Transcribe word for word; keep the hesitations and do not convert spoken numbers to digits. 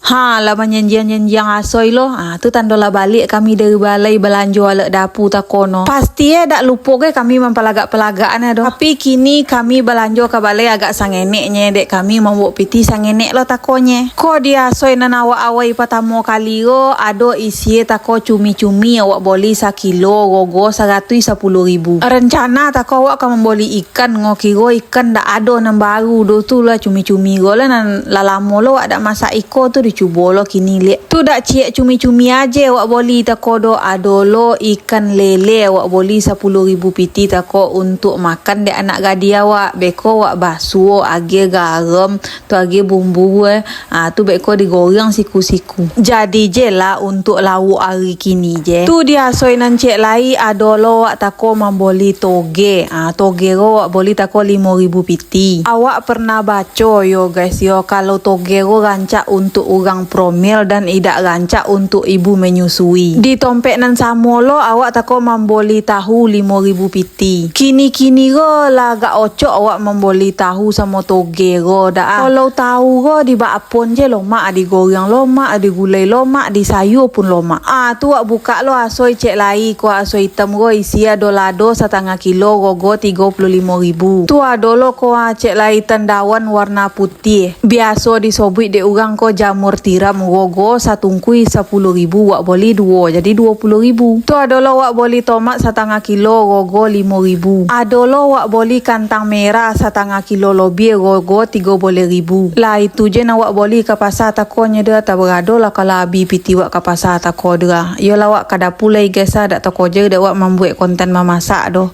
Ha, lah manjanjiang-janjiang asoi lo. Ha, tu tando lah baliak kami dari balai balanjo alat dapu tako no. Pasti eh dak lupo ge kami mampalagak-palagakan eh doh. Tapi kini kami balanjo ka balai agak sangenek nye, dek kami mambuek piti sangenek lo tako nye. Ko di asoi nan awak awai patamo kali ko, ado isie tako cumi-cumi awak boli sakilo gogo saratuih sapuluah ribu. Rencana tako awak ka mamboli ikan, ngo kiro ikan dak ado nan baru doh, tu lah cumi-cumi ko lah nan lah lamo lo awak dak masak iko tu, dicubo lo kini liak. Tu dak ciek cumi-cumi aje awak boli tako doh, ado lo ikan lele awak boli sapuluah ribu piti tako untuak makan dek anak gadih awak, beko awak basuo, agiah garam, tu agiah bumbu eh. Ha, tu beko digoreng siku-siku. Jadi je lah untuak lauak ari kini je. Tu di asoi nan ciek lai ado lo awak tako mamboli toge. Ha, toge ko awak boli tako limo ribu piti. Awak pernah baco yo guys yo, kalau toge ko rancak untuak urang promil dan idak rancak untuak ibu menyusui. Di tompek nan samo lo awak tako mamboli tahu limo ribu piti. Kini-kini ko lah agak ocok awak mamboli tahu samo toge ko dak ah. Kalau tahu ko dibak apon je lomak, digoreng lomak, digulai lomak, disayua pun lomak. Ah, tu awak bukak lo asoi cek lai ko, asoi itam ko isi ado lado satangah kilo gogo tigo puluah limo ribu. Tu ado lo ko ah, cek lai tendawan warna putih. Biaso disobuik dek urang ko jamur tiram, gogo satungkui sapuluah ribu, wak boli duo, jadi duo puluah ribu. Tu ado lo wak boli tomat satangah kilo, gogo limo ribu. Ado lo wak boli kantang merah satangah kilo lobiah, gogo tigo boleh ribu. Lah itu je nan wak boli ka pasa tako nyo deh, tabarado lah kalau abi piti wak ka pasa tako deh. Iyolah wak ka dapu lai guys ah, dak tako je dek wak mambuek konten mamasak doh.